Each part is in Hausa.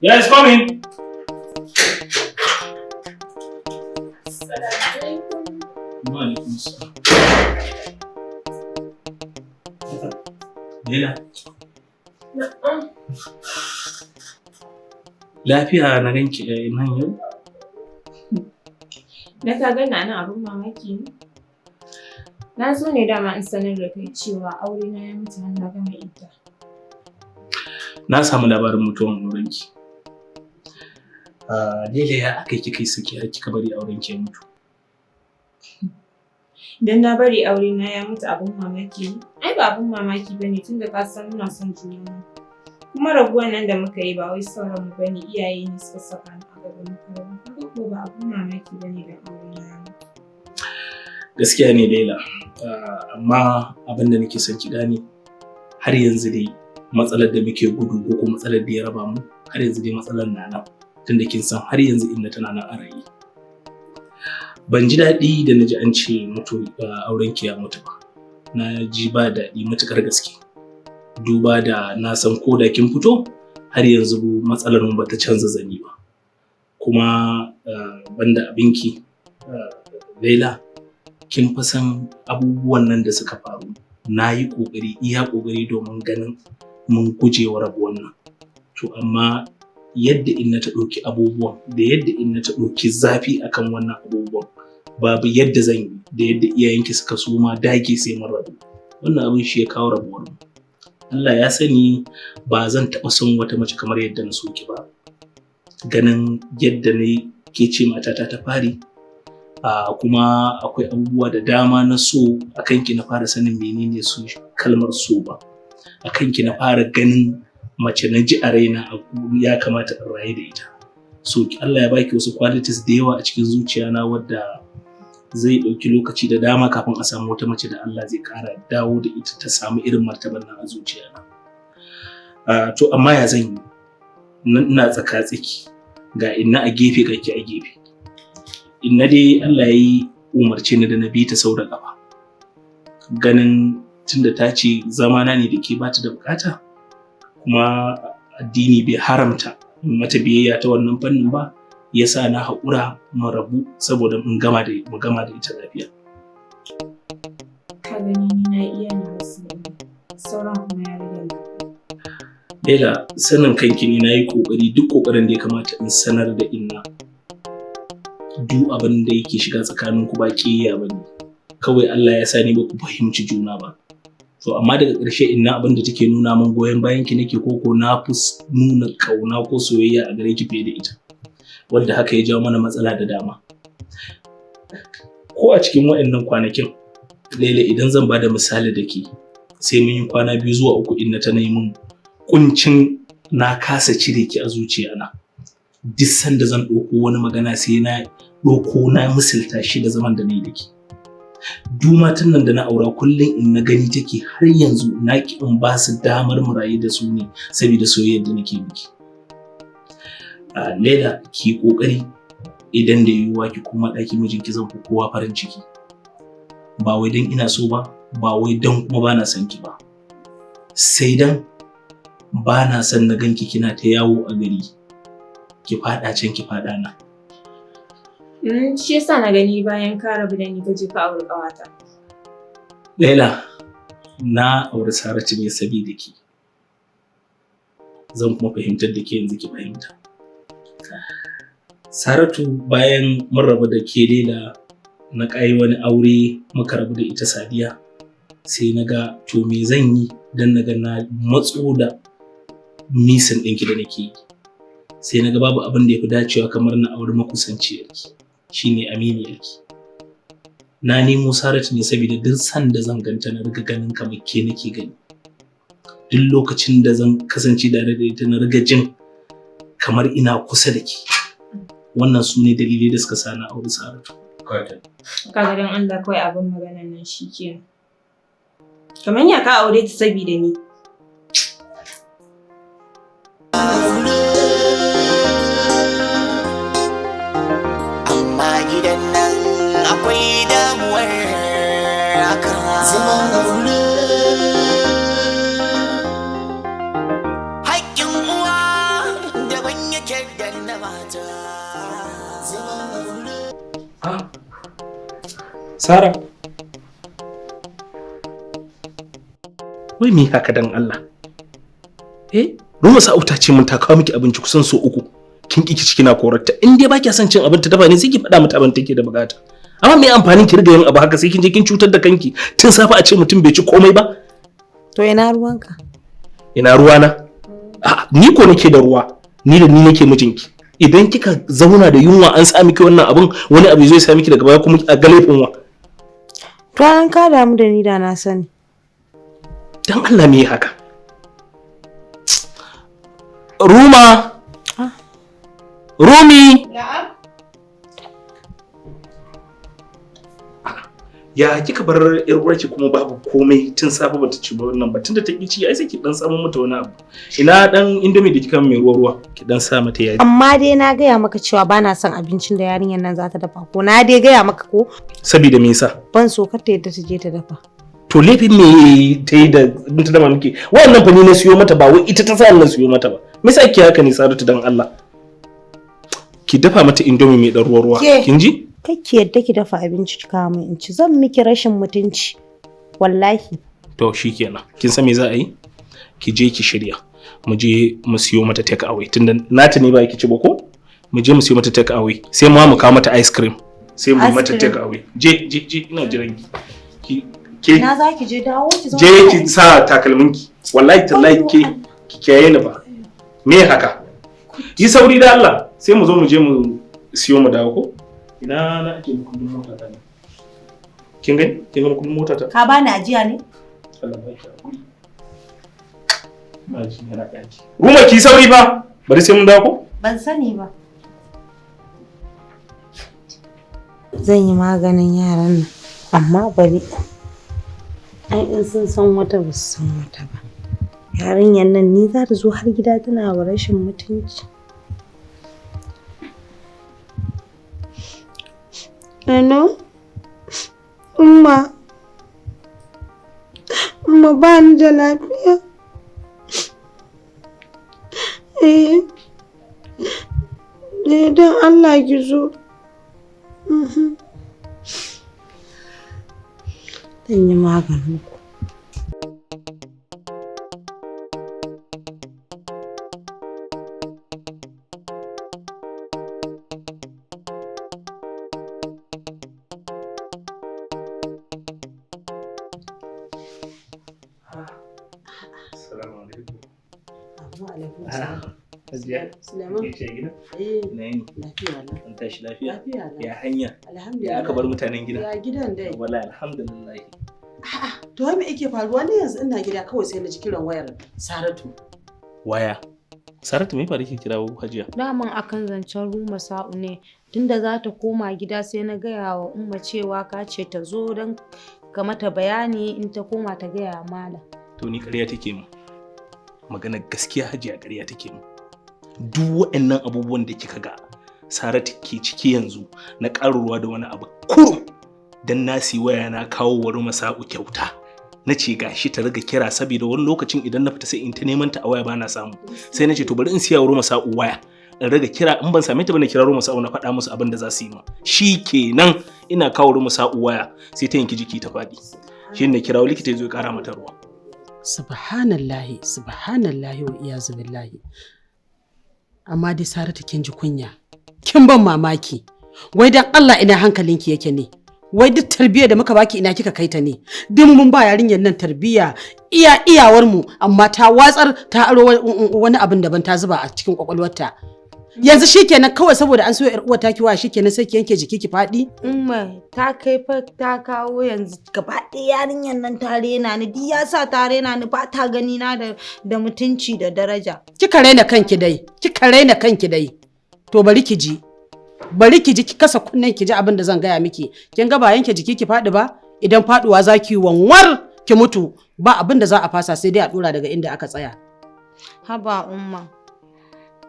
Yes, come in. Wa alaikum salam. Laila. Na'am. Lafiya na ganki nan yau? Na ka gana nan abin mamaki ne? Na zo ne dama in sanar da kai cewa aure na ya mutu har na gama idda. Na samu labarin mutuwan aurenki. Laila, ya aka yi kika yi saki har kika bari aurenki ya mutu? Dan na bari aure na ya mutu abin mamaki ne? Ai ba abin mamaki ba ne, tunda ka san muna son junanmu. Kuma rabuwan nan da muka yi ba wai son ranmu ba ne, iyaye ne suka saka ni a gaba muka rabu. Kaga ko ba abin mamaki ba ne dan aure na ya mutu. Gaskiya ne, Laila. Amma abin da nake son ki gane, har yanzu dai matsalar da muke gudu ko kuma matsalar da ya raba mu, har yanzu dai matsalar na nan. Tunda kin san har yanzu inda tana nan a raye. Ban ji daɗi da na ji an ce mutu aurenki ya mutu ba. Na ji ba daɗi matuƙar gaske. Duba da na san ko da kin fito, har yanzu matsalar mu bata canza zani ba. Kuma banda abinki, Laila, kin fa san abubuwan nan da suka faru. Na yi ƙoƙari, iya ƙoƙari, domin ganin mun guje wa rabuwan nan. To amma yadda inna ta ɗauki abubuwan da yadda inna ta ɗauki zafi akan wannan abubuwan, babu yadda zan yi, da yadda iyayenki suka so ma dage sai mun rabu. Wannan abin shi ya kawo rabuwar mu. Allah ya sani ba zan taɓa son wata mace kamar yadda na so ki ba. Ganin yadda na ke ce matata ta fari, kuma akwai abubuwa da dama na so a kanki, na fara sanin menene su kalmar so ba. A kanki na fara ganin mace, na ji a raina ya kamata in rayu da ita. So Allah ya baki wasu qualities da yawa a cikin zuciya na, wadda zai ɗauki lokaci da dama kafin a samu wata mace da Allah zai ƙara dawo da ita ta samu irin martabar nan a zuciya na. To amma ya zan yi? Ina tsaka tsaki, ga inna a gefe, ga ki a gefe. Inna dai Allah ya yi umarce ni da na bi ta sau da ƙafa. Ganin tunda ta ce zamana ne da ke bata da bukata, kuma addini bai haramta mata biyayya ta wannan fannin ba, yasa na haƙura mu rabu saboda in gama da mu gama da ita lafiya. Ka gani, ni na iya na wasu, sauran kuma ya rage naka. Laila, sanin kanki ne, na yi ƙoƙari, duk ƙoƙarin da ya kamata in sanar da inna duk abin da yake shiga tsakaninku ba ƙiyayya ba ne. Kawai Allah ya sa ni ba ku fahimci juna ba. To amma daga ƙarshe inna abin da take nuna min, goyon bayan ki nake ko na fi nuna ƙauna ko soyayya a gare ki fiye da ita. Wanda haka ya jawo mana matsala da dama. Ko a cikin waɗannan kwanakin, Laila, idan zan bada misali da ke, sai mun yi kwana 2 zuwa 3 inna ta yi min kuncin na kasa cire ki a zuciya na. Duk sanda zan ɗauko wani magana, sai na ɗauko na misalta shi da zaman da na yi da ke. Duk matan nan da na aura, kullum in na gani take, har yanzu na ki in ba su damar mu rayu da su ne saboda soyayyar da nake miki. Laila, ki ƙoƙari idan da yiwuwa ki koma ɗakin mijinki, zan fi kowa farin ciki. Ba wai don ina so ba, ba wai don kuma ba na son ki ba. Sai dan ba na son na ganki kina ta yawo a gari, ki faɗa can, ki faɗa nan. Shi yasa na gani bayan ka rabu da ni ka je ka auri ƙawata. Laila, na auri Saratu ne saboda ki. Zan kuma fahimtar da ke yanzu ki fahimta. Saratu, bayan mun rabu da ke Laila, na ƙayi wani aure, muka rabu da ita Sadiya, sai na ga to me zan yi don na ga na matso da nisan ɗinki da nake yi. Sai na ga babu abin da ya fi dacewa kamar na auri makusanciyarki, shine aminiyarki. Na nemo Saratu ne saboda duk sanda zan ganta na riga ganin kamar ke nake gani. Duk lokacin da zan kasance tare da ita, na riga jin kamar ina kusa da ke. Wannan su ne dalilai da suka sa na auri Saratu. Kaga, dan Allah, kawai abin maganan nan shi kenan. Kamar ya ka aure ta saboda ni. Amma gidan nan akwai damuwar haka. Zaman aure, haƙƙin uwa daban. mata. Zaman aure. Ah. Sara. Wai me haka dan Allah? Eh, Ruma Sa'u ta ce mun ta kawo miki abinci kusan so uku. Kin ki ci kina korarta. In dai ba kya son cin abin ta dafa ne sai ki faɗa mata abin take da bukata. Amma me amfanin ki riga yin abu haka sai kin je kin cutar da kanki. Tun safe a ce mutum bai ci komai ba. To ina ruwanka? Ina ruwana? A'a, ni ko nake da ruwa. Ni da ni nake mijinki. Idan kika zauna da yunwa an sa miki wannan abin, wani abu zai sa miki daga baya kuma a ga laifin wa. To an ka damu da ni da na sani. Dan Allah me haka? Ruma. Ah. Rumi. Na'am. Ya kika bar yar uwarki kuma babu komai tun safe bata ci ba wannan ba, tunda ta ki ci ai sai ki dan samu mata wani abu. Ina dan indomie da kika mai ruwa ruwa ki dan sa mata yaji. Amma dai na gaya maka cewa ba na son abincin da yarinyar nan za ta dafa ko na dai gaya maka ko? Saboda me yasa? Ban so kar ta yadda ta je ta dafa. To laifin me ta yi da in ta dafa miki? Wannan fa ni na siyo mata ba wai ita ta sa na siyo mata ba. Me yasa kike haka ne Saratu dan Allah? Ki dafa mata indomie mai dan ruwa ruwa. Ke. Kin ji? Kar ki yadda ki dafa abinci ki kawo min in ci, zan miki rashin mutunci. Wallahi. To shikenan. Kin san me za a yi? Ki je ki shirya. Mu je mu siyo mata take away tunda nata ne ba ki ci ba ko? Mu je mu siyo mata take away. Sai mu kawo mata ice cream. Sai mu mata Ice cream. take away. Je je je ina jiran ki. Ki ke Na za ki je dawo ki zauna. je ki sa takalminki. Wallahi tallahi ke ki kiyaye ni ba. Me haka? Yi sauri da Allah. Sai mu zo mu je mu siyo mu dawo ko? Ina na ake makullin mota ta ne. Kin gani? Kin ga makullin mota ta? Ka bani ajiya ne? Allah ba ki hakuri. Ba ji yana ɗaki. Ruma ki sauri fa. Bari sai mun dawo ko? Ban sani ba. Zan yi maganin yaran nan, amma bari. Ai in sun san wata ba su san wata ba. Yarinyar nan ni za ta zo har gida tana wa rashin mutunci. Hello? Umma. Umma ba ni da lafiya. Eh. Eh, don Allah ki zo. Zan yi maganin ku. Assalamu alaikum. Suleiman. Suleiman. Ke ce gida? Eh, Ina yini? lafiya lau. An tashi lafiya? Lafiya lau. Ya hanya? Alhamdulillah. Ya aka bar mutanen gida? Ya gidan dai. Wallahi alhamdulillah. To wai me yake faruwa ne yanzu ina gida kawai sai na ji kiran wayar Saratu. Waya. Saratu me faru kike kirawo Hajiya? Daman akan zancen Ruma Sa'u ne, tunda za ta koma gida sai na gaya wa Umma cewa ka ce ta zo don ka mata bayani in ta koma ta gaya wa Malam. To ni ƙarya take mu. Magana gaskiya Hajiya ƙarya take mu. Duk waɗannan abubuwan da kika ga Saratu ke ciki yanzu na ƙaruwa da wani abu kurum dan na siyi waya na kawo wa Ruma Sa'u kyauta. Na ce gashi ta riga kira saboda wani lokacin idan na fita sai in ta neman ta a waya bana samu. Sai na ce to bari in siya wa Ruma Sa'u waya. In riga kira in ban same ta ba na kira Ruma Sa'u na faɗa musu abin da za su yi ma. Shi kenan ina kawo Ruma Sa'u waya sai ta yanki jiki ta faɗi. Shi ne kirawo likita ya zo ya ƙara mata ruwa. Subhanallahi, subhanallahi wa iyazu billahi. Amma dai Saratu kin ji kunya. Kin ban mamaki. Wai dan Allah ina hankalinki yake ne? Wai duk tarbiyyar da muka baki ina kika kai ta ne? Duk mun ba yarinyar nan tarbiyya iya iyawar mu amma ta watsar ta aro wani abin daban ta zuba a cikin kwakwalwarta. Yanzu shikenan kawai saboda an siyo yar uwar taki waya shikenan sai ki yanke jiki ki faɗi. Umma ta kai fa ta kawo yanzu gaba ɗaya yarinyar nan ta rena ni, duk ya sa ta rena ni ba ta gani na da mutunci da daraja. Kika raina kanki dai, kika raina kanki dai. To bari ki ji. Bari ki ji ki kasa kunnen ki ji abin da zan gaya miki. Kin ga ba yanke jiki ki faɗi ba? Idan faɗuwa za ki wanwar ki mutu ba abin da za a fasa sai dai a ɗora daga inda aka tsaya. Haba Umma.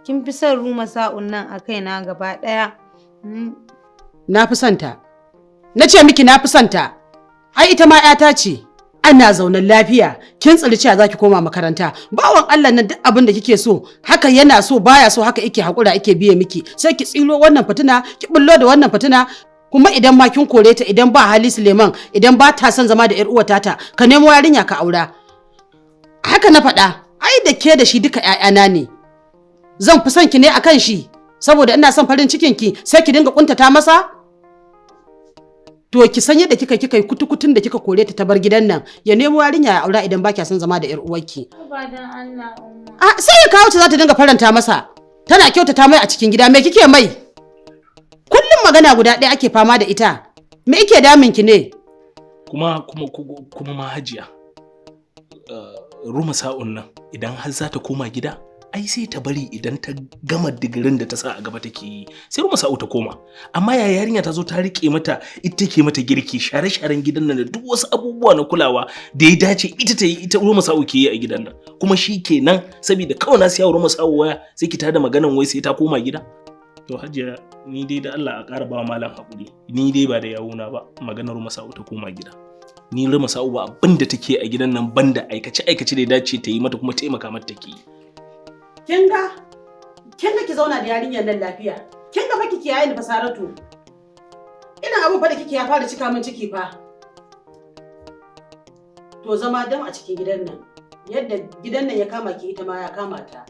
Kin fi son Ruma Sa'un nan a kaina gaba ɗaya. Na fi son ta. Na ce miki na fi son ta. Ai ita ma 'yata ce. Ana zaune lafiya, kin tsiri cewa za ki koma makaranta. Bawan Allah nan duk abin da kike so, haka yana so baya so haka yake hakura yake biye miki. Sai ki tsilo wannan fitina, ki bullo da wannan fitina. Kuma idan ma kin kore ta idan ba hali Suleiman, idan ba ta son zama da 'yar uwa tata, ka nemo yarinya ka aura. Haka na faɗa, ai da ke da shi duka 'ya'yana ne. Zan fi son ki ne akan shi, saboda ina son farin cikin ki, sai ki dinga kuntata masa? To ki san yadda kika yi kutukutun da kika kore ta ta bar gidan nan, ya nemo yarinya ya aura idan ba kya son zama da 'yar uwarki. Ba dan Allah umma. A sai ya kawo ta za ta dinga faranta masa. Tana kyautata mai a cikin gida, me kike mai? Kullum magana guda ɗaya ake fama da ita. Me yake damun ki ne? Kuma kuma kuma ma hajiya, Ruma sa'un nan idan har za ta koma gida, ai sai ta bari idan ta gama digirin da ta sa a gaba take yi, sai Ruma sa'u ta koma. Amma yaya yarinya ta zo ta rike mata, ita take mata girki, share-sharen gidan nan da duk wasu abubuwa na kulawa da ya dace ita ta yi, ita Ruma sa'u ke yi a gidan nan. Kuma shi kenan saboda kawai na siya wa Ruma sa'u waya sai ki tada maganan wai sai ta koma gida. To hajiya, ni dai da Allah a ƙara ba malam haƙuri. Ni dai ba da yawuna ba maganar Ruma sa'u ta koma gida. Ni Ruma sa'u ba abin da take a gidan nan banda aikace aikace da ya dace ta yi mata kuma taimaka mata take yi. Kin ga? Kin ga ki zauna da yarinyar nan lafiya. Kin ga fa ki kiyaye ni fa Saratu. Ina abun fa da kike ya fara cika min ciki fa. To zama dam a cikin gidan nan. Yadda gidan nan ya kama ki ita ma ya kama ta.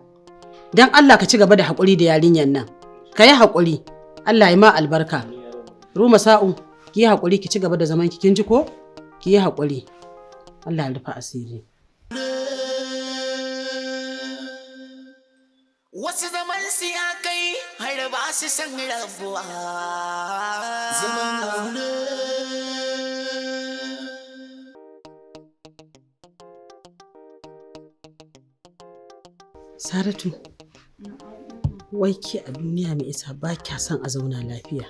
Dan Allah ka ci gaba da haƙuri da yarinyar nan. Ka yi haƙuri. Allah ya ma albarka. Ruma sa'u, ki yi haƙuri ki ci gaba da zaman ki kin ji ko? Ki yi haƙuri. Allah ya rufa asiri. Wasu zaman su ya kai har ba su san rabuwa. Zaman aure. Saratu, wai ke a duniya mai isa ba kya son a zauna lafiya.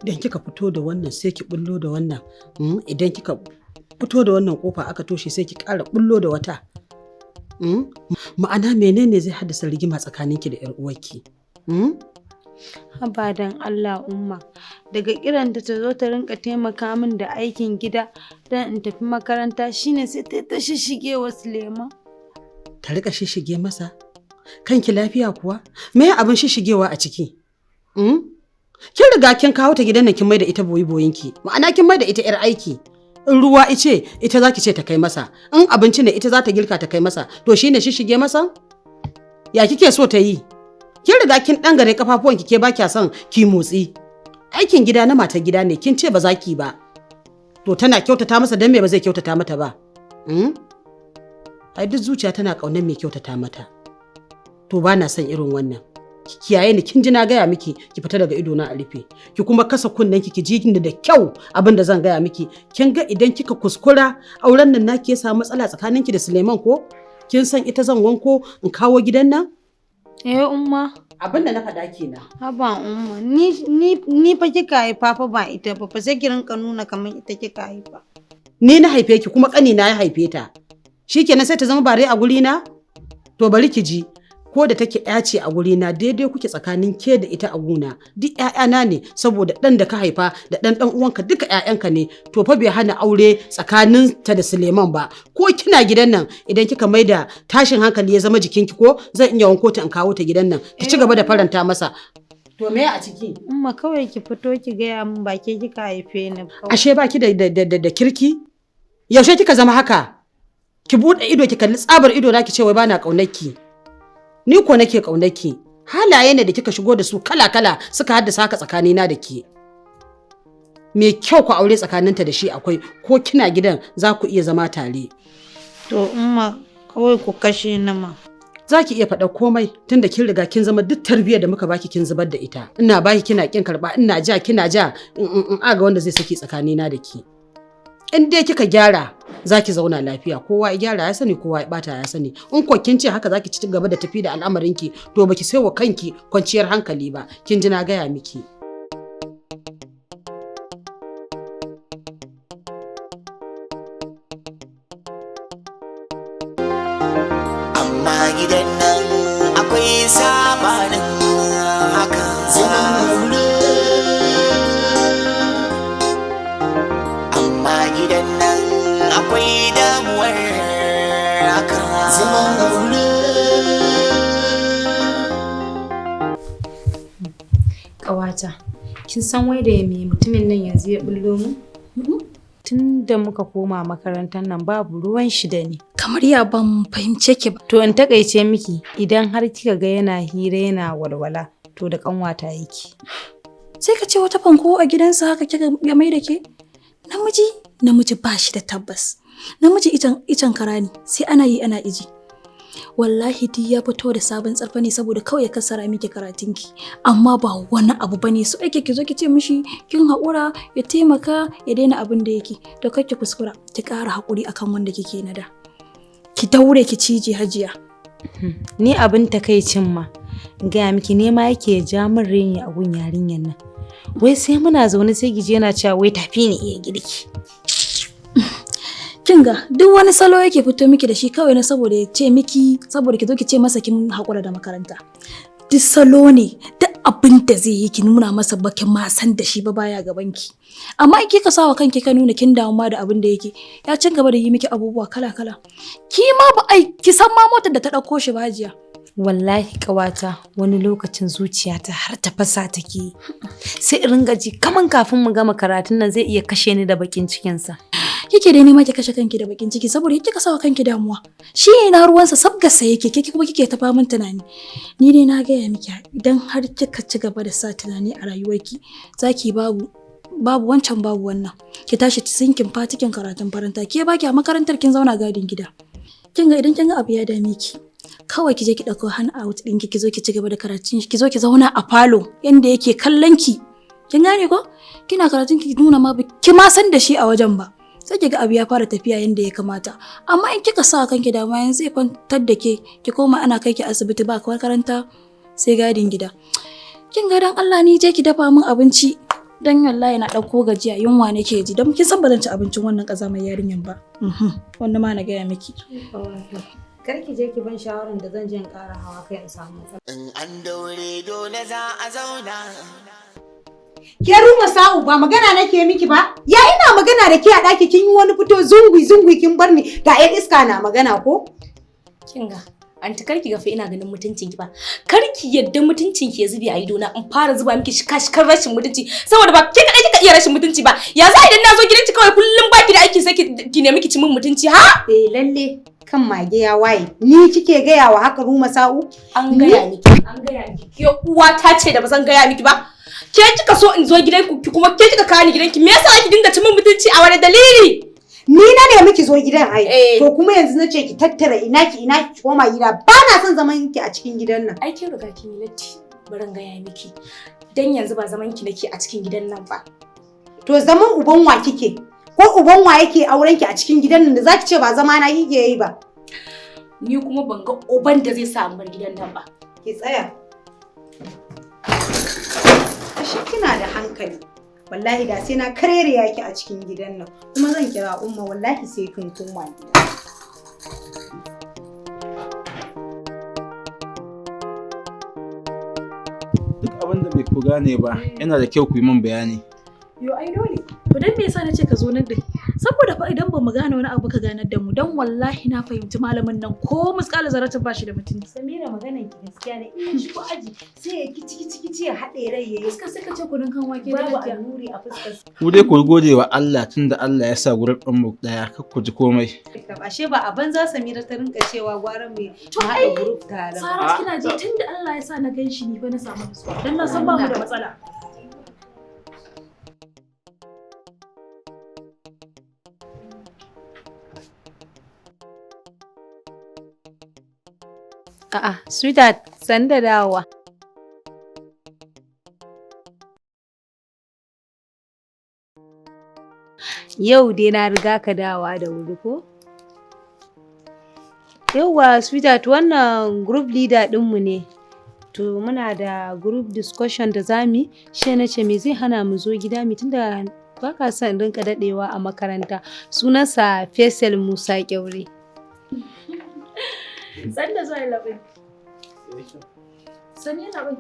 Idan kika fito da wannan sai ki bullo da wannan. Idan kika fito da wannan kofa aka toshe sai ki ƙara bullo da wata. Ma'ana menene zai haddasa rigima tsakaninki da 'yar uwarki? Haba dan Allah umma, daga kiranta ta zo ta rinka taimaka min da aikin gida don in tafi makaranta shine sai ta shishige wa Suleiman. Ta rika shishige masa? Kanki lafiya kuwa? Me abin shishigewa a ciki? Kin riga kin kawo ta gidan nan kin maida ita boyi boyinki. Ma'ana kin maida ita 'yar aiki. In ruwa ice ita zaki ce ta kai masa, in abinci ne ita za ta girka ta kai masa, to shine shishige masa? Ya kike so ta yi? Kin riga kin dangare kafafuwanki ke ba kya son ki motsi. Aikin gida na matar gida ne, kin ce ba za ki ba. To tana kyautata masa dan me ba zai kyautata mata ba? Ai duk zuciya tana ƙaunar mai kyautata mata. To ba na son irin wannan. Ki kiyaye ni, kin ji na gaya miki ki fita daga ido na a rufe. Ki kuma kasa kunnen ki ji ni da kyau abin da zan gaya miki. Kin ga idan kika kuskura auren nan naki ya samu matsala tsakaninki da Suleiman ko? Kin san ita zan wanko in kawo gidan nan? Eh umma. Abin da na faɗa kenan. Haba umma, ni fa kika haifa fa ba ita ba fa, sai ki rinka nuna kamar ita kika haifa. Ni na haife ki kuma ƙani na ya haife ta. Shikenan sai ta zama bare a guri na? To bari ki ji, ko da take ƴa ce a guri na daidai kuke tsakanin ke da ita a guna. Duk ƴaƴana ne saboda ɗan da ka haifa da ɗan ɗan uwanka duka ƴaƴanka ne. To fa bai hana aure tsakanin ta da Suleiman ba. Ko kina gidan nan idan kika maida tashin hankali ya zama jikinki ko zan iya wanko ta in kawo ta gidan nan ta ci gaba da faranta masa. To me a ciki? Umma kawai ki fito ki gaya min ba ke kika haife ni ba. Ashe ba ki da kirki? Yaushe kika zama haka? Ki buɗe ido ki kalli tsabar ido na ki ce wai bana ƙaunarki. Ni ko nake ƙaunarki. Halaye ne da kika shigo da su kala-kala suka haddasa haka tsakanina da ke. Me kyau ku aure tsakaninta da shi akwai, ko kina gidan za ku iya zama tare. To umma kawai ku kashe ni ma. Za ki iya faɗa komai tunda kin riga kin zama duk tarbiyyar da muka baki kin zubar da ita. Ina baki kina kin karɓa, ina ja kina ja, in aga wanda zai saki tsakanina da ke. In dai kika gyara za ki zauna lafiya, kowa ya gyara ya sani, kowa ya bata ya sani. In ko kin ce haka za ki ci gaba da tafi da al'amarinki, to baki sai wa kanki kwanciyar hankali ba. Kin ji na gaya miki. Amma gidan nan akwai sabanin haka. Zaman aure. Amma gidan nan Zaman aure. Ƙawata, kin san wai da me mutumin nan yanzu ya bullo mu? Tun da muka koma makarantar nan babu ruwan shi da ni. Kamar ya ban fahimce ki ba. To in takaice miki, idan har kika ga yana hira yana walwala, to da kanwata yake. Sai ka ce wata fanko a gidansa haka kika ya mai da ke? Namiji, namiji ba shi da tabbas. Namiji icen kara ne, sai ana yi ana iji. Wallahi duk ya fito da sabon tsarfa ne saboda kawai ya kasara miki karatunki. Amma ba wani abu bane, so ake ki zo ki ce mishi kin haƙura ya taimaka ya daina abin da yake. To kar ki kuskura, ki ƙara haƙuri akan wanda kike na da. Ki daure ki cije, Hajiya. Ni abin takaicin ma, in gaya miki, nema yake ja min reni a gun yarinyar nan. Wai sai muna zaune sai gije yana cewa wai tafi ni iya girki. Kin ga duk wani salo yake fito miki da shi kawai na saboda ya ce miki, saboda ki zo ki ce masa kin haƙura da makaranta. Duk salo ne, duk abin da zai yi ki nuna masa bakin ma san da shi ba, baya gaban ki. Amma in kika sawa kanki ka nuna kin damu ma da abin da yake, ya ci gaba da yi miki abubuwa kala kala. Ki ma ba ai ki san ma motar da ta ɗauko shi ba, Hajiya. Wallahi ƙawata, wani lokacin zuciyata har ta fasa take yi. Sai in ringa ji kaman kafin mu gama karatun nan zai iya kashe ni da bakin cikinsa. Kike dai nema ki kashe kanki da bakin ciki saboda kika sawa kanki damuwa. Shi na ruwansa, sabgarsa yake, ke kuma kike ta faman tunani. Ni dai na gaya miki, idan har kika ci gaba da sa tunani a rayuwarki, zaki babu babu wancan babu wannan. Ki tashi sinkin fatikin karatun faranta, ke baki a makarantar, kin zauna gadin gida. Kin ga idan kin ga abu ya dame ki, kawai ki je ki ɗauko hand out ɗinki, ki zo ki ci gaba da karatun, ki zo ki zauna a falo yanda yake kallon ki. Kin gane ko? Kina karatun ki nuna ma ki ma san da shi a wajen ba. Sai ki ga abu ya fara tafiya yanda ya kamata. Amma in kika sa kanki damuwa yanzu, zai kwantar da ke, ki koma ana kai ki asibiti, ba makaranta sai gadin gida. Kin ga, dan Allah ni je ki dafa min abinci, dan wallahi na ɗauko gajiya, yunwa nake ji, don kin san ba zan ci abincin wannan ƙazamar yarinyan ba. Wannan ma na gaya miki. Kar ki je ki ban shawaran da zan je in ƙara hawa kai in samu matsala. In an daure dole za a zauna. Ke Ruma Sa'u, ba magana nake miki ba? Ya ina magana da ke a ɗaki kin yi wani fito zungui zungui kin bar ni, ga 'yan iska na magana ko? Kinga, anti, kar ki ga fa ina ganin mutuncin ki ba. Kar ki yadda mutuncin ki ya zube a idona in fara zuba miki shika-shikar rashin mutunci, saboda ba ke kadai kika iya rashin mutunci ba. Ya za idan na zo gidanki kawai kullum baki da aiki sai ki nemi ki ci min mutunci, ha? Eh lalle, kan mage ya waye. Ni kike gaya wa haka, Ruma Sa'u? An gaya miki, an gaya miki. Ke uwa ta ce da ba zan gaya miki ba. Ke kika so in zo gidanku, ki kuma ke kika kawo ni gidanki. Me yasa ki dinga ci min mutunci, a wani dalili? Ni na nemi ki zo gidan ai. Eh. To kuma yanzu na ce ki tattara ina ki ina ki koma gida. Ba na son zaman ki a cikin gidan nan. Ai kin riga kin yi latti. Bari in gaya miki. Dan yanzu ba zaman ki nake a cikin gidan nan ba. To zaman uban wa kike? Ko uban wa yake auren ki a cikin gidan nan da zaki ce ba zama na kike yi ba? Ni kuma ban ga uban da zai sa in bar gidan nan ba. Ki tsaya. Ashe kina da hankali. Wallahi da sai na karere ki a cikin gidan nan. Kuma zan kira Umma, wallahi sai kin koma gida. Duk abin da bai ku gane ba, yana da kyau ku yi min bayani. Yo ai dole. To dan me yasa nace ka zo nan din? Saboda fa idan bamu gane wani abu ka ganar da mu, dan wallahi na fahimci malamin nan ko muskala zaratin bashi da mutunci. Samira, maganan ki gaskiya ne. In ya shigo aji sai ya kici kici kici ya haɗe rai yayi. Fuska sai ka ce kunun kan wake da Babu lafiya. annuri a fuskar Ku dai ku gode wa Allah tunda Allah ya sa group ɗin mu ɗaya, kar ku ji komai. sa. Ashe ba a banza Samira ta rinka cewa gwara mu To mu ai haɗa group tare ba. Sara, kina ji, tunda Allah ya sa na gan shi ni fa na samu nutsuwa. Dan na san ba mu da matsala. A'a, sweetheart, san da dawowa. Yau dai na riga ka dawowa da wuri ko? Yauwa, sweetheart, wannan group leader ɗinmu ne. To muna da group discussion da zamu yi, shi na ce me zai hana mu zo gida mu, tunda ba ka son in rinka daɗewa a makaranta. Sunansa Faisal Musa Kyaure. San da zuwa, labai. Sani labai.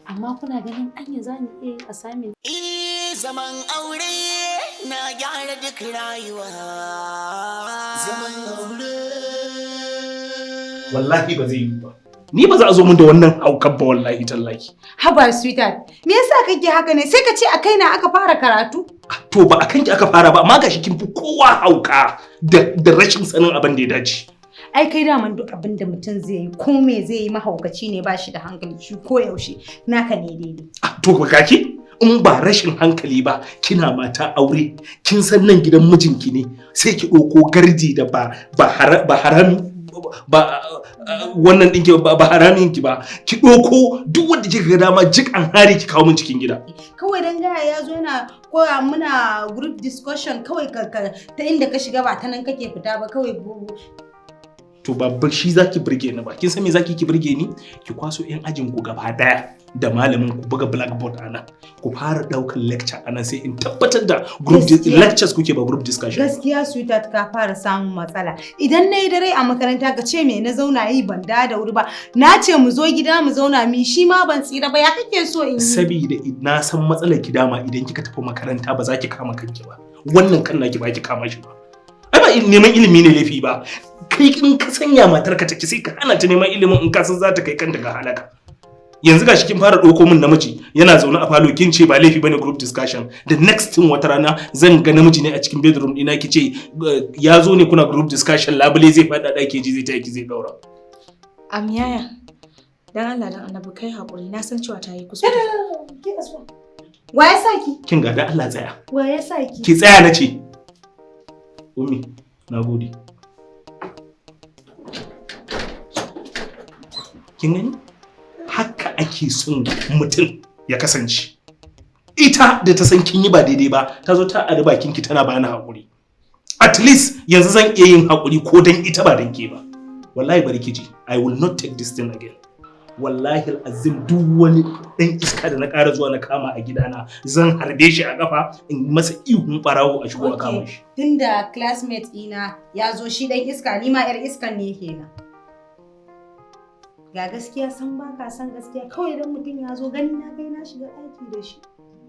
Amma kuna ganin anya za mu iya yin assignment? Eh, zaman aure. na gyara duk rayuwa. Zaman aure. Wallahi ba zai yi ba. Ni ba za a zo min da wannan haukan ba, wallahi tallahi. Haba sweetheart, me yasa kake haka ne? Sai ka ce a kaina aka fara karatu? To, ba a kanki aka fara ba, amma gashi kin fi kowa hauka da rashin sanin abin da ya dace. Ai kai daman duk abin da mutum zai yi, ko me zai yi, mahaukaci ne, ba shi da hankali shi ko yaushe naka ne daidai. To ba kaki in ba rashin hankali ba, kina mata aure, kin san nan gidan mijinki ne, sai ki ɗauko gardi da ba harami ba, wannan ɗinki ba haramin ki ba, ki ɗauko duk wanda kika ga dama jik an hari ki kawo min cikin gida. Kawai dan gaya ya zo yana koya muna group discussion, kawai ka ta inda ka shiga ba ta nan kake fita ba kawai. To, ba shi zaki burge ni ba. Kin san me zaki ki burge ni? Ki kwaso yan ajin ku gaba daya da malamin ku, buga blackboard a nan, ku fara daukar lecture a nan, sai in tabbatar da group lectures kuke ba group discussion. Gaskiya sweetheart, ka fara samun matsala. Idan na yi dare a makaranta, ka ce me na zauna yi ban da da wuri ba. Na ce mu zo gida mu zauna mi, shi ma ban tsira ba. Ya kake so in yi? Saboda na san matsalar ki dama, idan kika tafi makaranta ba za ki kama kanki ba. Wannan kan naki ba ki kama shi ba. Ai ba neman ilimi ne laifi ba. Kai in ka sanya matarka take, sai ka hana ta neman ilimin in ka san za ta kai kanta ga halaka. Yanzu gashi kin fara ɗauko min namiji yana zaune a falo, kin ce ba laifi bane group discussion. The next thing, wata rana zan ga namiji ne a cikin bedroom ɗina, ki ce ya zo ne kuna group discussion, labule zai faɗa ɗaki ji zai ta ki zai ɗaura. Am yaya, dan Allah dan Annabi kai haƙuri, na san cewa ta yi kuskure. Wa ya sa ki? Kin ga, da Allah tsaya. Wa ya sa ki? Ki tsaya na ce. Ummi, na gode. Kin gani, haka ake son mutum ya kasance. Ita da ta san kin yi ba daidai ba, ta zo ta ari bakinki tana bani haƙuri. At least yanzu zan iya yin haƙuri ko dan ita ba dan ke ba. Wallahi bari ki ji, I will not take this thing again. Wallahi azim, duk wani ɗan iska da na ƙara zuwa na kama a gidana, zan harbe shi a ƙafa in masa ihun ɓarawo a shigo a kama shi. Tunda classmate ɗina ya zo shi ɗan iska, ni ma 'yar iskan ne kenan. Ga gaskiya san ba ka san gaskiya, kawai dan mutum ya zo gani na kai na shiga ɗaki da shi.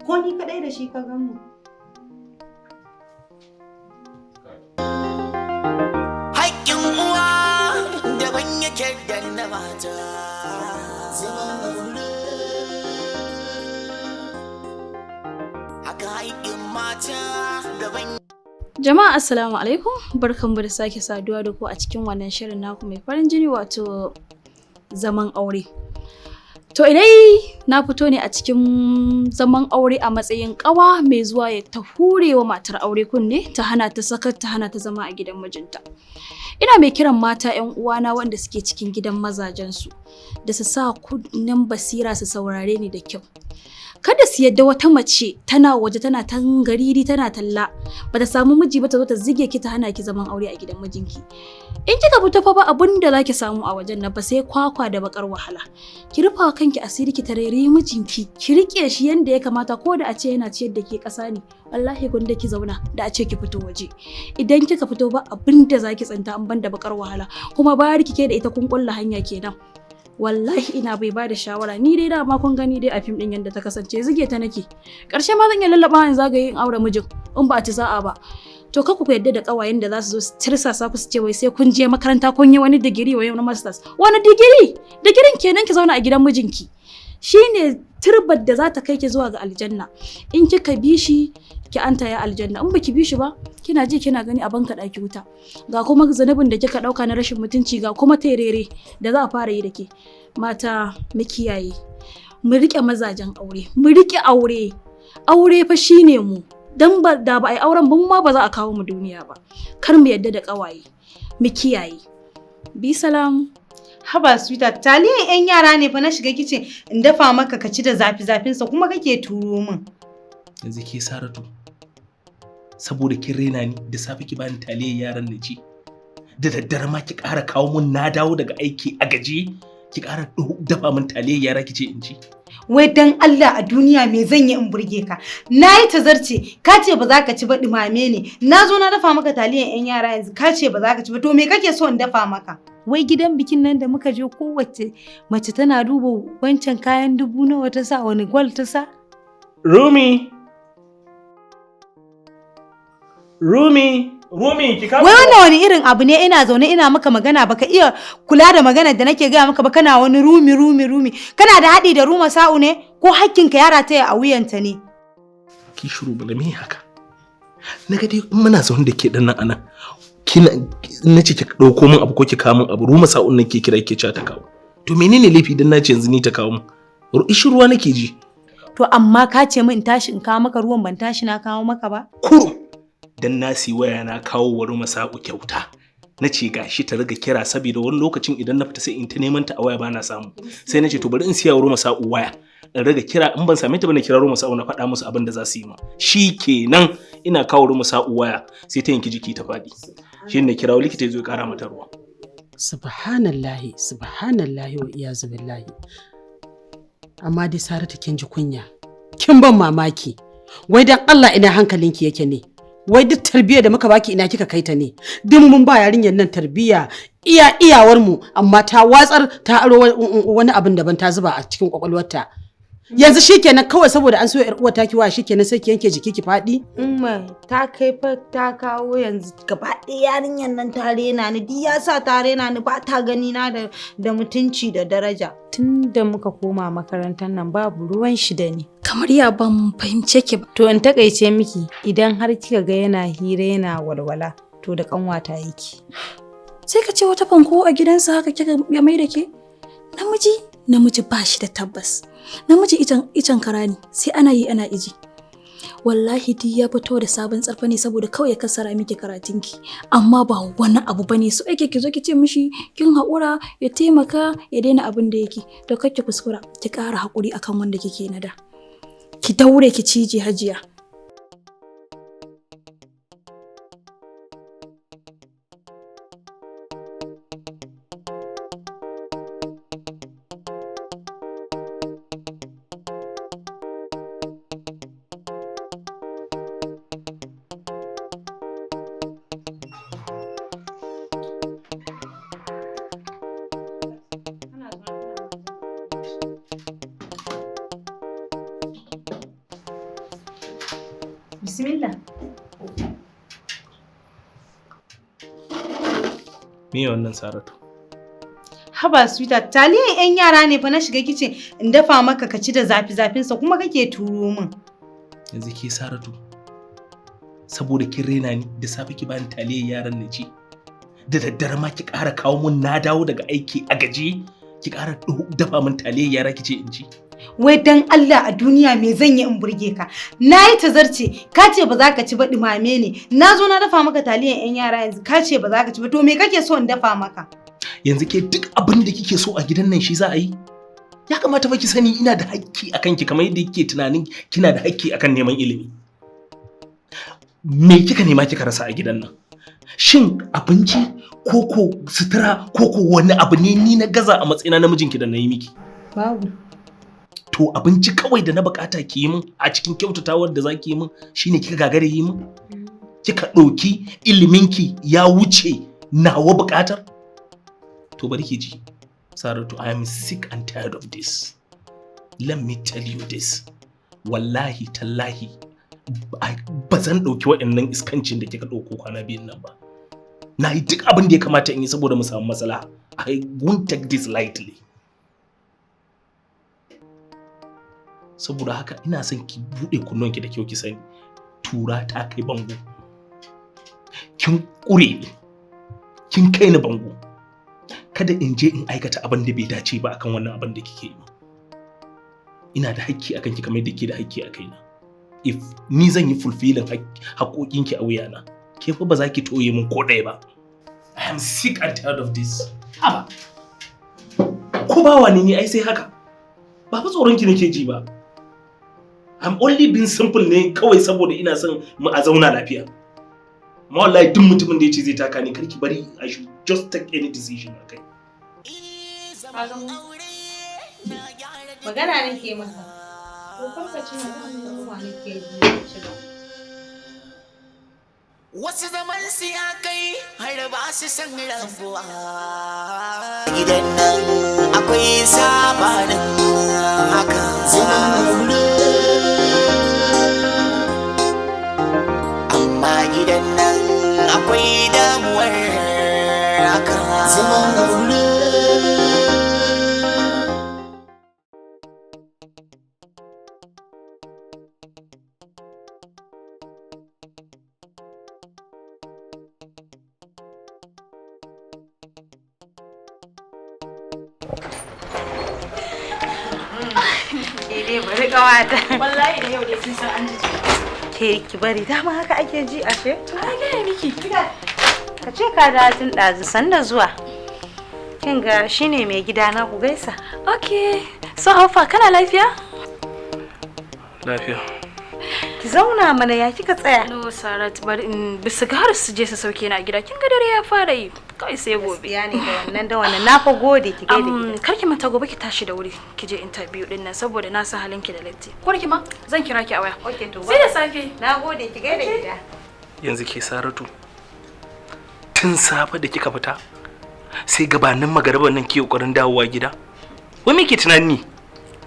Ko ni kaɗai da shi ka gan mu. Haƙƙin uwa daban yake da na mata. Zaman aure. Haka haƙƙin mata daban. Jama'a, assalamu alaikum, barkanmu da sake saduwa da ku a cikin wannan shirin naku mai farin jini, wato zaman aure. To, idai na fito ne a cikin zaman aure a matsayin ƙawa mai zuwa ya ta hurewa matar aure kunne, ta hana ta sakat, ta hana ta zama a gidan mijinta. Ina mai kiran mata 'yan uwana wanda suke cikin gidan mazajensu da su sa kunnen basira su saurare ni da kyau. Kada su yadda wata mace tana waje tana tangariri tana talla, bata samu miji ba, ta zo ta zige ki ta hana ki zaman aure a gidan mijinki. In kika fito fa, ba abun da zaki samu a wajen nan ba sai kwakwa da bakar wahala. Ki rufa wa kanki asiri, ki tarere mijinki, ki rike shi yanda ya kamata, ko da a ce yana ciyar da ke ƙasa ne. Wallahi gunda ki zauna da a ce ki fito waje. Idan kika fito, ba abin da zaki tsinta an banda bakar wahala, kuma bayar kike da ita kun kulla hanya kenan. Wallahi ina bai bada shawara, ni dai dama kun gani dai a fim din yanda ta kasance, zige ta nake. Karshe ma zan iya lallaba in zagaye in aure mijin in ba a ci sa'a ba. To, ka ku yadda da kawayen da za su zo su tirsasa ku su ce wai sai kun je makaranta kun yi wani digiri, wai wani masters. Wani digiri? Digirin kenan ki zauna a gidan mijinki shine turbar da za ta kai ki zuwa ga aljanna. In kika bi shi, ki anta ya aljanna. In baki bi shi ba, kina ji kina gani a banka daki wuta. Ga kuma zanubin da kika dauka na rashin mutunci, ga kuma terere da za a fara yi da ke. Mata, mu kiyaye, mu rike mazajen aure, mu rike aure. Aure fa shine mu, dan ba da ba a yi auren ba, mu ma ba za a kawo mu duniya ba. Kar mu yadda da kawaye, mu kiyaye. Bi salam. Haba sweetheart, taliyan 'yan yara ne fa na shiga kicin in dafa maka ka ci da zafi zafinsa, kuma kake turo min. Yanzu ke Saratu, saboda kin rena ni, da safe ki bani taliyar yaran na ci, da daddare ma ki ƙara kawo mun, na dawo daga aiki a gaji, ki ƙara dafa min taliyar yara ki ce in ci. Wai dan Allah, a duniya me zan yi in burge ka? Na yi tazarce, ka ce ba za ka ci ba, ɗumame ne. Na zo na dafa maka taliyan 'yan yara, yanzu ka ce ba za ka ci ba, to me kake so in dafa maka? Wai gidan bikin nan da muka je, kowace mace tana duba wancan kayan dubu nawa ta sa, wani gwal ta sa. Rumi! Rumi, Rumi ki kawo. Wai wannan wani irin abu ne ina zaune ina maka magana baka iya kula da maganar da nake gaya maka ba, kana wani rumi rumi rumi. Kana da haɗi da Ruma Sa'u ne ko hakkinka ya rataya a wuyanta ne? Ki shiru bala, me haka? Na ga dai in muna zaune da ke dan nan anan. Kina nace ki dauko min abu ko ki kawo min abu, Ruma Sa'un nake kira ke cewa ta kawo. To menene laifi dan nace yanzu ni ta kawo min? Ishi ruwa nake ji. To amma ka ce min in tashi in kawo maka ruwan, ban tashi na kawo maka ba? Kurum dan na siyi waya na kawo wa Ruma Sa'u kyauta. Na ce gashi ta riga kira saboda wani lokacin idan na fita sai in ta neman ta a waya bana samu. Sai na ce to bari in siya wa Ruma Sa'u waya. In riga kira, in ban same ta ba na kira Ruma Sa'u na faɗa musu abin da za su yi ma. Shi kenan ina kawo Ruma Sa'u waya sai ta yanki jiki ta faɗi. Shi ne kirawo likita ya zo ya ƙara mata ruwa. Subhanallahi, subhanallahi wa iyazu billahi. Amma dai Saratu kin ji kunya. Kin ban mamaki. Wai dan Allah ina hankalinki yake ne? Wai duk tarbiyyar da muka baki ina kika kai ta ne? Duk mun ba yarinyar nan tarbiyya iya iyawar mu, amma ta watsar, ta aro wani abin daban ta zuba a cikin kwakwalwarta. Yanzu shikenan kawai saboda an so yar uwar taki wa, shikenan sai ki yanke jiki ki faɗi. Umma, ta kai fa ta kawo yanzu gaba ɗaya yarinyar nan ta rena ni, duk ya sa ta rena ni, ba ta gani na da mutunci da daraja. Tun da muka koma makarantar nan babu ruwan shi da ni. Kamar ya ban fahimce ki ba. To in takaice miki, idan har kika ga yana hira yana walwala, to da kanwata yake. Sai ka ce wata fanko a gidansa haka kika ya mai da ke? Namiji, namiji ba shi da tabbas. Namiji icen kara ne, sai ana yi ana iji. Wallahi duk ya fito da sabon tsarfa ne saboda kawai ya kasara miki karatunki. Amma ba wani abu bane, so ake ki zo ki ce mishi kin haƙura ya taimaka ya daina abin da yake. To kar ki kuskura ki ƙara haƙuri akan wanda kike na da. Ki daure ki cije, Hajiya. Bismillah. Me wannan, Saratu? Haba sweetheart, taliyan 'yan yara ne fa na shiga kicin in dafa maka ka ci da zafi zafinsa kuma kake turo min. Yanzu ke Saratu, saboda kin rena ni, da safe ki bani taliyar yaran na ci. Da daddare ma ki ƙara kawo mun, na dawo daga aiki a gaji ki ƙara dafa min taliyar yara ki ce in ci. Wai dan Allah a duniya me zan yi in burge ka? Na yi tazarce, ka ce ba za ka ci ba, ɗumame ne. Na zo na dafa maka taliyan 'yan yara yanzu ka ce ba za ka ci ba, to me kake so in dafa maka? Yanzu ke duk abin da kike so a gidan nan shi za a yi? Ya kamata fa ki sani ina da hakki akan ki kamar yadda kike tunanin kina da hakki akan neman ilimi. Me kika nema kika rasa a gidan nan? Shin abinci ko ko sutura ko ko wani abu ne ni na gaza a matsayina na mijinki da na yi miki? Babu. To abinci kawai da na bukata ki yi min a cikin kyautatawar da za ki yi min shine kika gagare yi min? Kika ɗauki iliminki ya wuce nawa bukatar? To bari ki ji, Saratu, I am sick and tired of this. Let me tell you this. Wallahi tallahi ba zan ɗauki waɗannan iskancin da kika ɗauko kwana biyun nan ba. Na yi duk abin da ya kamata in yi saboda mu samu matsala. I won't take this lightly. Saboda haka ina son ki buɗe kunnonki da kyau ki sani. Tura ta kai bango. Kin ƙure ni. Kin kai ni bango. Kada in je in aikata abin da bai dace ba akan wannan abin da kike yi. Ina da hakki akan ki kamar yadda kike da hakki a kaina. If ni zan yi fulfilling haƙoƙinki a wuyana, ke fa ba za ki toye min ko ɗaya ba. I am sick and tired of this. Haba. Ko ba wani ni ai sai haka. Ba fa tsoron ki nake ji ba. I'm only being simple ne kawai saboda ina son mu a zauna lafiya. Amma wallahi duk mutumin da ya ce zai taka ni, kar ki bari I should just take any decision akai. Magana nake maka. Ko kanka ci magana, yunwa nake ji na ci ba. Wasu zaman su ya kai har ba su san rabuwa. Gidan nan akwai sabanin haka. Zaman aure. Amma gidan gidan nan akwai damuwar haka. Zaman aure. Ke dai bari ƙawata. Wallahi da yau dai kin san an ji. Ke ki bari, dama haka ake ji ashe. To na gaya miki. Ka ce ka da tun ɗazu sanda zuwa. Kin ga shine mai gida na, ku gaisa. Okay. So Haufa, kana lafiya? Lafiya. Ki zauna mana, ya kika tsaya? No Sarat, bari in bisu har su je su sauke ni a gida. Kin ga dare ya fara yi. Kawai sai gobe. Gaskiya ne da wannan da wannan, na fa gode, ki gaida gida. Kar ki manta gobe ki tashi da wuri ki je interview din nan saboda na san halin ki da latti. Ko ki ma zan kira ki a waya. Okay to. Sai da safe. Na gode, ki gaida gida. Yanzu ke Saratu, tun safe da kika fita sai gabanin magariban nan ke kokarin dawowa gida. Wai me ke tunani?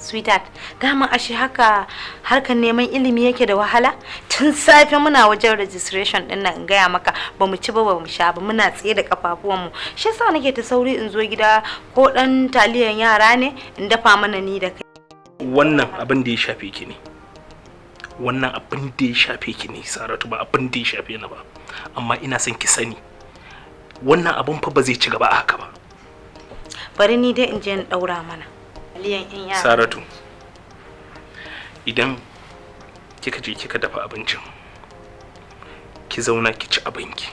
Sweetheart, dama ashe haka harkar neman ilimi yake da wahala? Tun safe muna wajen registration din nan, in gaya maka, ba mu ci ba, ba mu sha ba, muna tsaye da kafafuwanmu. Shi yasa nake ta sauri in zo gida, ko dan taliyan yara ne in dafa mana ni da kai. Wannan abin da ya shafe ki ne. Wannan abin da ya shafe ki ne Saratu, ba abin da ya shafe ni ba. Amma ina son ki sani, wannan abin fa ba zai ci gaba a haka ba. Bari ni dai in je in daura mana taliyan yan yara. Saratu, idan kika je kika dafa abincin, ki zauna ki ci abinki.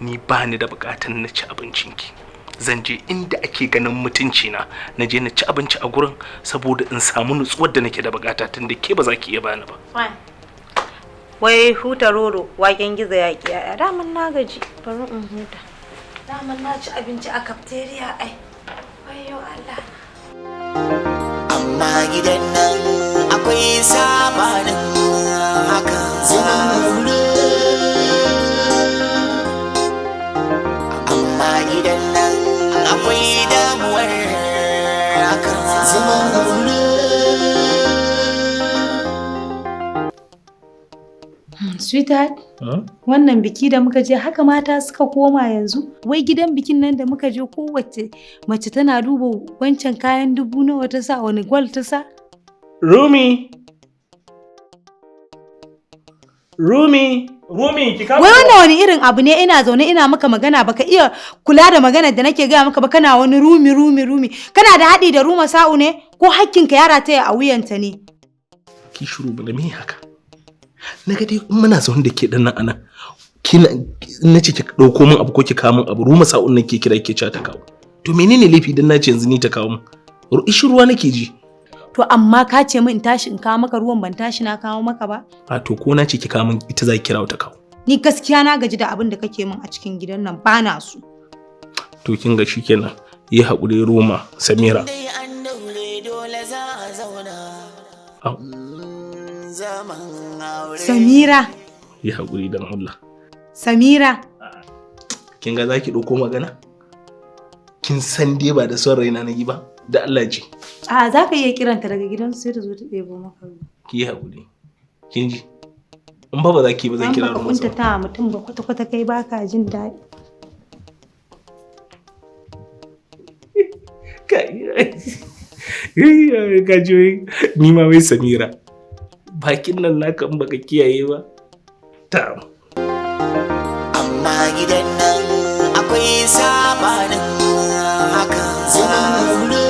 Ni ba ni da bukatan na ci abincinki. Zan je inda ake ganin mutunci na, na je na ci abinci a gurin saboda in samu nutsuwar da nake da bukata, tunda ke ba za ki iya bani ba. Fine. Wai huta roro, waken gizo ya ki yaya. Daman na gaji, bari in huta. Daman na ci abinci a cafeteria ai. Wayyo Allah. Amma gidan nan akwai sabanin haka. Zaman aure. Amma gidan nan akwai damuwar haka. Zaman aure. Sweetheart, wannan biki da muka je, haka mata suka koma yanzu. Wai gidan bikin nan da muka je, kowace mace tana duba wancan kayan dubu nawa ta sa, wani gwal ta sa. Rumi! Rumi! Rumi, ki kama. Wai wannan wani irin abu ne? Ina zaune ina maka magana, baka iya kula da maganar da nake gaya maka ba, kana wani rumi rumi rumi. Kana da haɗi da Ruma Sa'u ne ko hakkinka ya rataya a wuyanta ne? Ki shiru bala, me haka? Na ga dai in muna zaune da ke dan nan anan. Kina na ce ki dauko min abu ko ki kawo min abu, Ruma Sa'un nan ke kira ke cewa ta kawo. To menene laifi dan nace yanzu ni ta kawo min? Ishi ruwa nake ji. To amma ka ce min in tashi in kawo maka ruwan, ban tashi na kawo maka ba. A to ko na ce ki kawo min, ita za ki kira ta kawo. Ni gaskiya na gaji da abin da kake min a cikin gidan nan, ba na so. To kin ga shikenan, yi haƙuri Roma, Samira. Dai an daure dole za a zauna. Au. Zaman aure. Samira, Yi haƙuri dan Allah. Samira. Kin ga za ki ɗauko magana? Kin san dai ba da son raina na yi ba, da Allah ji. A za ka iya kiranta daga gidansu sai ta zo ta ɗebo maka ruwa. Ki yi haƙuri. Kin ji? In ba za ki yi ba, zan An kira baka Ruma Sa'u. kuntata wa mutum ba kwata-kwata, kai baka jin daɗi. Kai, ka ji wai ni ma wai Samira. Bakin nan naka in baka kiyaye ba. Ta. Amma gidan nan akwai sabanin haka. Zaman aure.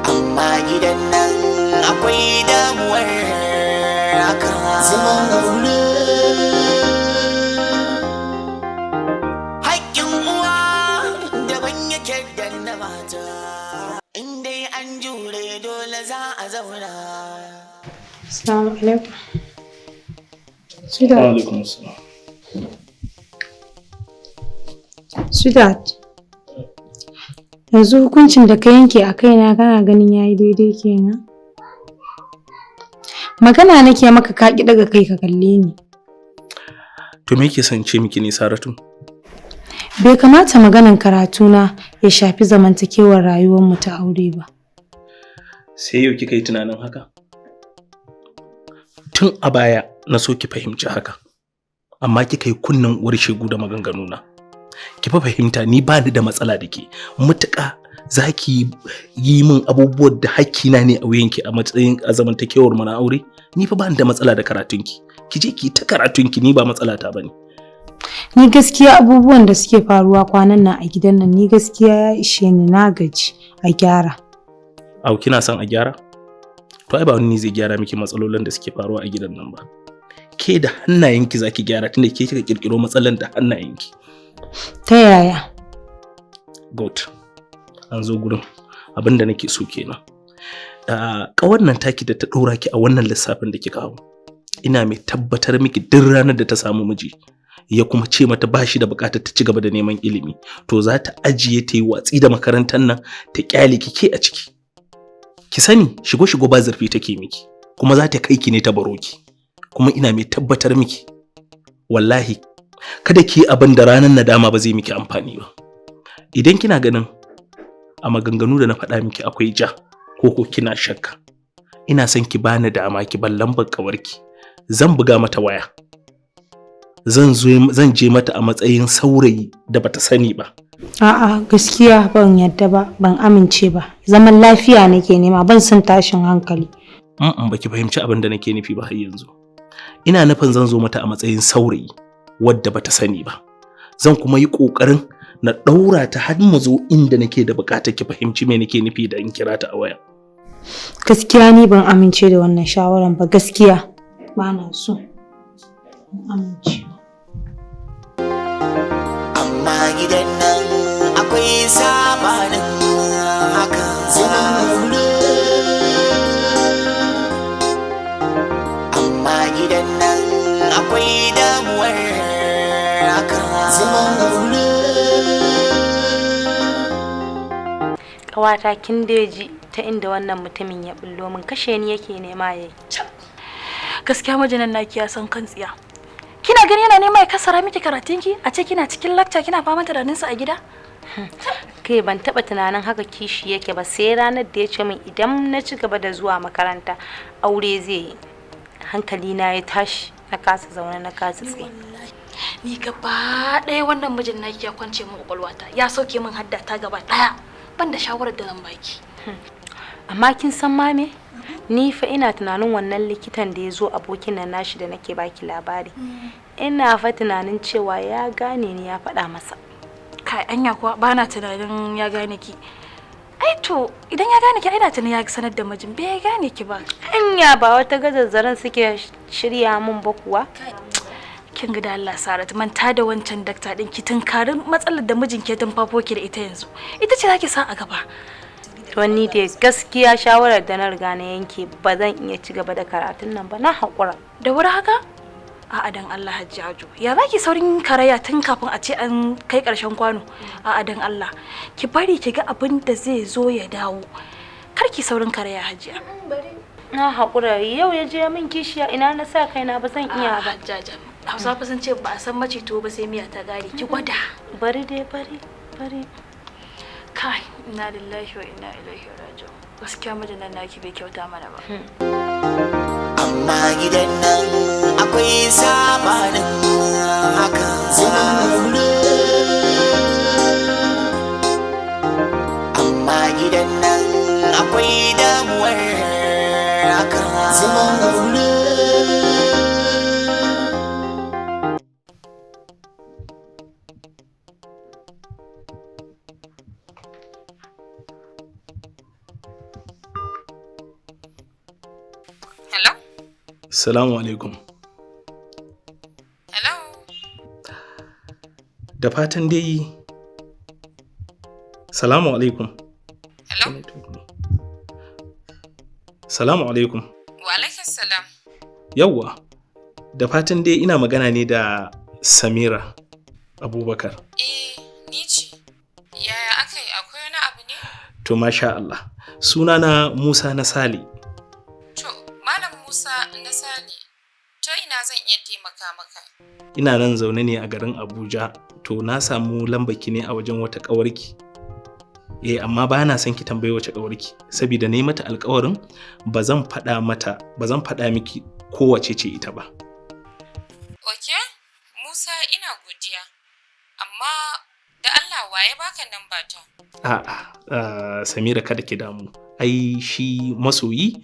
Amma gidan nan akwai damuwar haka. Zaman aure. Haƙƙin uwa daban yake da na mata. In dai an jure dole za a zauna. Assalamu alaikum. Sweetheart. Alaikum assalam. Sweetheart. Yanzu hukuncin da ka yanke a kaina, kana ganin yayi daidai kenan? Magana nake maka, ka ki daga kai ka kalle ni. To me yake son ce miki ne, Saratu? Bai kamata maganan karatuna ya shafi zamantakewar rayuwarmu ta aure ba. Sai yau kika yi tunanin haka? Tun a baya na so ki fahimci haka, amma kika yi kunnen uwar shegu da maganganuna. Ki fa fahimta, ni ba ni da matsala da ke. Mutuƙa za ki yi min abubuwan da hakkina ne a wuyanki a matsayin a zamantakewar mu na aure. Ni fa ba ni da matsala da karatunki. Ki je ki ta karatunki, ni ba matsala ta bane. Ni gaskiya abubuwan da suke faruwa kwanan nan a gidan nan, ni gaskiya ya ishe ni, na gaji, a gyara. Au, kina son a gyara? To ai ba wani ne zai gyara miki matsalolin da suke faruwa a gidan nan ba. Ke da hannayenki zaki gyara, tunda ke kika kirkiro matsalan da hannayenki. Ta yaya? Good. An zo gurin. Abin da nake so kenan. Ƙawar nan taki da ta ɗora ki a wannan lissafin da kika hau, ina mai tabbatar miki duk ranar da ta samu miji ya kuma ce mata ba shi da buƙatar ta ci gaba da neman ilimi, to za ta ajiye, ta yi watsi da makarantar nan, ta ƙyale ki ke a ciki. Ki sani, shigo shigo ba zurfi take miki, kuma za ta kai ki ne ta baro ki. Kuma ina mai tabbatar miki, wallahi kada ki yi abin da ranar nadama ba zai miki amfani ba. Idan kina ganin a maganganu da na faɗa miki akwai ja, ko kina shakka, ina son ki bani dama, ki ban lambar ƙawarki, zan buga mata waya, zan zo, zan je mata a matsayin saurayi da bata sani ba. A'a, gaskiya ban yadda ba, ban amince ba. Zaman lafiya nake nema, ban son tashin hankali. Mm, baki fahimci abin da nake nufi ba har yanzu. Ina nufin zan zo mata a matsayin saurayi wadda bata sani ba. Zan kuma yi ƙoƙarin na ɗaura ta har mu zo inda nake da buƙatar ki fahimci me nake nufi da in kira ta a waya. Gaskiya ni ban amince da wannan shawaran ba, gaskiya. Ba na so. Ban amince. Amma gidan nan akwai sabanin haka. Zaman aure. Amma gidan nan akwai damuwar haka. Zaman aure. Ƙawata, kin deji ta inda wannan mutumin ya bullo min, kashe ni yake nema yayi. Gaskiya majinan naki ya san kan tsiya. Kina gani yana nema ya kasara miki karatunki, a ce kina cikin lakca kina fama tunaninsa a gida? Kai, ban taba tunanin haka kishi yake ba sai ranar da ya ce min idan na ci gaba da zuwa makaranta aure zai yi. Hankali na ya tashi, na kasa zaune, na kasa tsaye. Ni gaba ɗaya wannan mijin naki ya kwance min kwakwalwata, ya sauke min haddata gaba ɗaya. Ban da shawarar da zan baki. Amma kin san ma me? Ni fa ina tunanin wannan likitan da ya zo, abokin nan nashi da nake baki labari. Ina fa tunanin cewa ya gane ni, ya faɗa masa. Kai, anya kuwa? Bana tunanin ya gane ki. Ai to idan ya gane ki, ai da tunanin ya sanar da mijin. Bai gane ki ba. Anya ba wata gazazzaran suke shirya mun ba kuwa? Kin ga, da Allah Saratu, manta da wancan dakta din, ki tunkari matsalar da mijin ke fafo ki da ita yanzu. Ita ce zaki sa a gaba. To ni dai gaskiya shawarar da na riga na yanke, ba zan iya ci gaba da karatun nan ba, na haƙura. Da wuri haka? A'a, dan Allah Hajjaju. Ya zaki saurin karaya tun kafin a ce an kai karshen kwano? A'a, dan Allah. Ki bari ki ga abin da zai zo ya dawo. Kar ki saurin karaya, Hajiya. Na haƙura, yau ya je min kishiya, ina na sa kaina, ba zan iya ba. Hajjaja. Hausa fa sun ce ba a san macito ba sai miya ta gare. Ki gwada. Bari dai, bari, bari. Kai, inna lillahi wa inna ilaihi raji'un. Gaskiya mijin nan naki bai kyauta mana ba. Amma gidan nan akwai sabanin haka. Zaman aure. Amma gidan nan akwai damuwar haka. Zaman aure. Hello? Salamu alaikum. Hello? Da fatan dai. Salamu alaikum. Hello? Salamu alaikum. Wa alaikum salam. Yawwa. Da fatan dai ina magana ne da Samira Abubakar? Eh, ni ce. Yaya aka yi, akwai wani abu ne? To masha Allah. Sunana Musa na Sale. To, Malam Musa na Sale, ta ina zan iya taimaka maka? Ina nan zaune ne a garin Abuja. To na samu lambarki ne a wajen wata ƙawarki. Eh, amma ba na son ki tambayi wace ƙawarki, saboda na yi mata alƙawarin ba zan faɗa mata, ba zan faɗa miki. Kowace ce ita ba. Ok, Musa, ina godiya. Amma da Allah waye baka namba ta? A'a, Samira, kada ki damu. Ai shi masoyi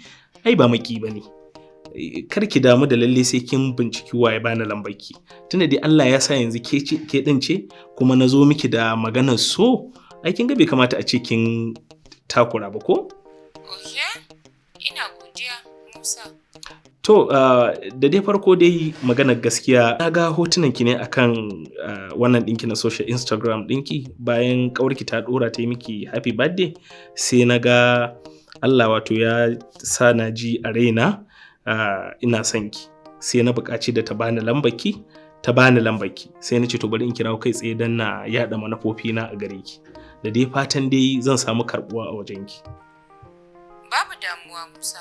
ai ba maki ba ne. Kar ki damu da lalle sai kin binciki waye bani lambarki. Tunda dai Allah ya sa yanzu ke ce, ke din ce, kuma na zo miki da maganar so, ai kin ga bai kamata a ce kin takura ba, ko? Ok, ina godiya, Musa. To, da dai farko dai maganar gaskiya, na ga hotunan ki ne akan wannan ɗinki na social Instagram ɗinki bayan ƙawarki ta ɗora ta yi miki happy birthday, sai na ga Allah wato ya sa na ji a raina ina son ki. Sai na buƙaci da ta bani lambarki, ta bani lambarki. Sai na ce to bari in kirawo kai tsaye don na yaɗa manufofina a gare ki. Da dai fatan dai zan samu karɓuwa a wajenki. Babu damuwa, Musa.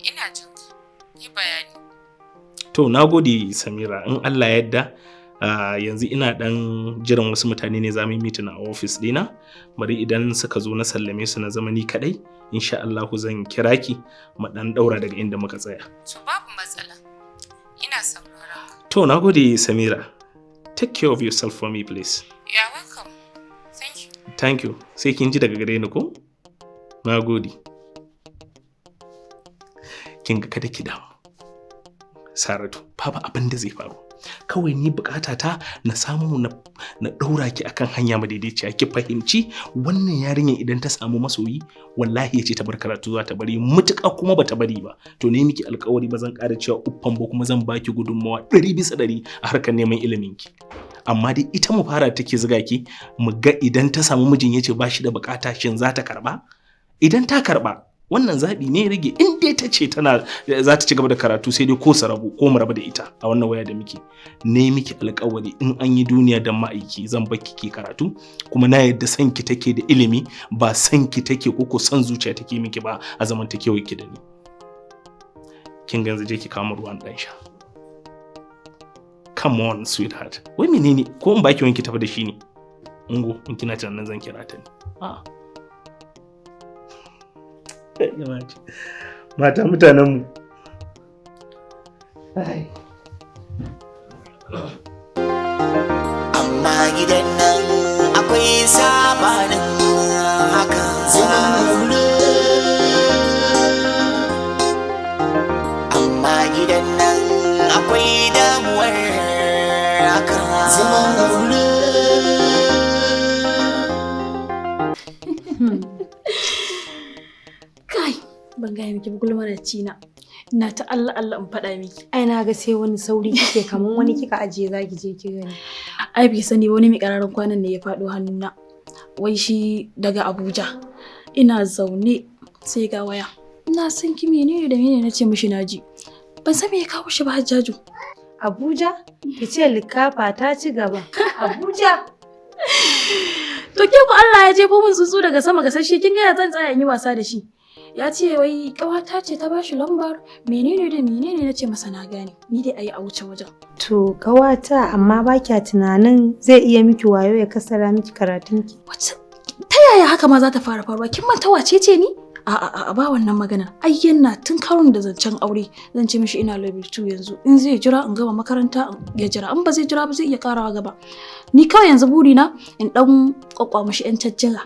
Ina jin ka. Yi bayani. To, na gode, Samira, in Allah ya yarda yanzu ina ɗan jiran wasu mutane ne za mu yi meeting a office ɗina. Bari idan suka zo na sallame su na zama ni kaɗai, insha Allahu zan kira ki mu ɗan ɗaura daga inda muka tsaya. To, babu matsala. Ina sauraron ka. To, na gode, Samira. Take care of yourself for me, please. You are welcome. Thank you. Thank you. Sai kin ji daga gare ni ko? Na gode. Kin ga, kada ki damu. Saratu, babu abin da zai faru. Kawai ni bukata ta na samu na ɗaura ki akan hanya madaidaiciya, ki fahimci wannan yarinyar idan ta samu masoyi, wallahi ya ce ta bar karatu za ta bari, mutuƙa kuma bata bari ba. To, ne miki alƙawari ba zan ƙara cewa uffan ba, kuma zan baki gudunmawa 100% a harkar neman ilimin ki. Amma dai ita mu fara take zuga ki, mu ga idan ta samu mijin ya ce ba shi da bukata, shin za ta karba? Idan ta karba, wannan zaɓi ne rage. In dai ta ce tana za ta ci gaba da karatu, sai dai ko su rabu ko mu rabu da ita. A wannan waya da muke ne miki alƙawari, in an yi duniya dan ma'aiki zan baki ki karatu, kuma na yadda san ki take da ilimi, ba san ki take ko san zuciya take miki ba a zamantakewar ki da ni. Kin ga yanzu je ki kama ruwan dan sha. Come on, sweetheart, wai menene? Ko in baki wanki tafi da shi ne? Ungo, in kina tunanin zan kira ta ne. A'a, mata mutanenmu. Ai. Amma gidan nan akwai sabanin haka. Zaman aure. Amma gidan nan akwai damuwar haka. Zaman aure. Kai, ban gaya miki ba, gulma da cina. Ina ta Allah Allah in faɗa miki. Ai na ga sai wani sauri kike kaman wani kika ajiye zaki je ki gani. Ai bai sani ba, wani mai ƙararren kwanan ne ya faɗo hannuna. Wai shi daga Abuja. Ina zaune sai ga waya. Ina son ki, menene da menene, nace mishi naji. Ban san me ya kawo shi ba, Hajjaju. Abuja? Ki ce likafa ta ci gaba. Abuja? To, ke ku Allah ya jefo min tsuntsu daga sama gasasshe, kin ga ya zan tsaya in yi wasa da shi. Ya ce wai ƙawata ce ta bashi lambar, menene da menene, nace masa na gane. Ni dai ayi a wuce wajen. To kawata, amma ba kya tunanin zai iya miki wayo ya kasara miki karatunki? Wace ta yaya haka ma za ta fara faruwa? Kin manta wace ce ni? A'a, a'a, ba wannan magana. Ai yana tun karon da zancen aure zan ce mishi ina level 2 yanzu. In zai jira in gama makaranta ya jira, in ba zai jira ba zai iya karawa gaba. Ni kawai yanzu burina in dan kwakwa mishi yan cajjira.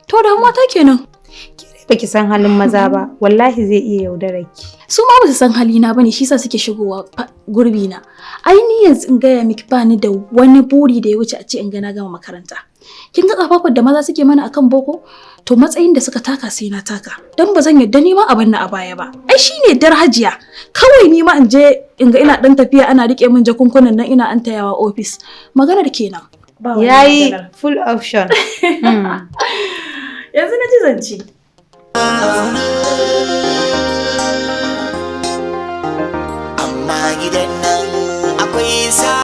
To, damuwa ta kenan. Baki san halin maza ba, wallahi zai iya yaudarar ki. Su ma ba su san halina bane, shi yasa suke shigowa gurbi na. Ai ni yanzu in gaya miki, ba ni da wani buri da ya wuce a ce in ga na gama makaranta. Kin ga kafafar da maza suke mana akan boko, to matsayin da suka taka sai na taka. Dan ba zan yarda ni ma a banna a baya ba. Ai shine dar hajiya. Kawai ni ma in je in ga ina dan tafiya ana rike min jakunkunan nan ina an tayawa office. Maganar kenan. Ba wani Yayi maganar. full option. Yanzu na ji zance. Amma gidan nan akwai sa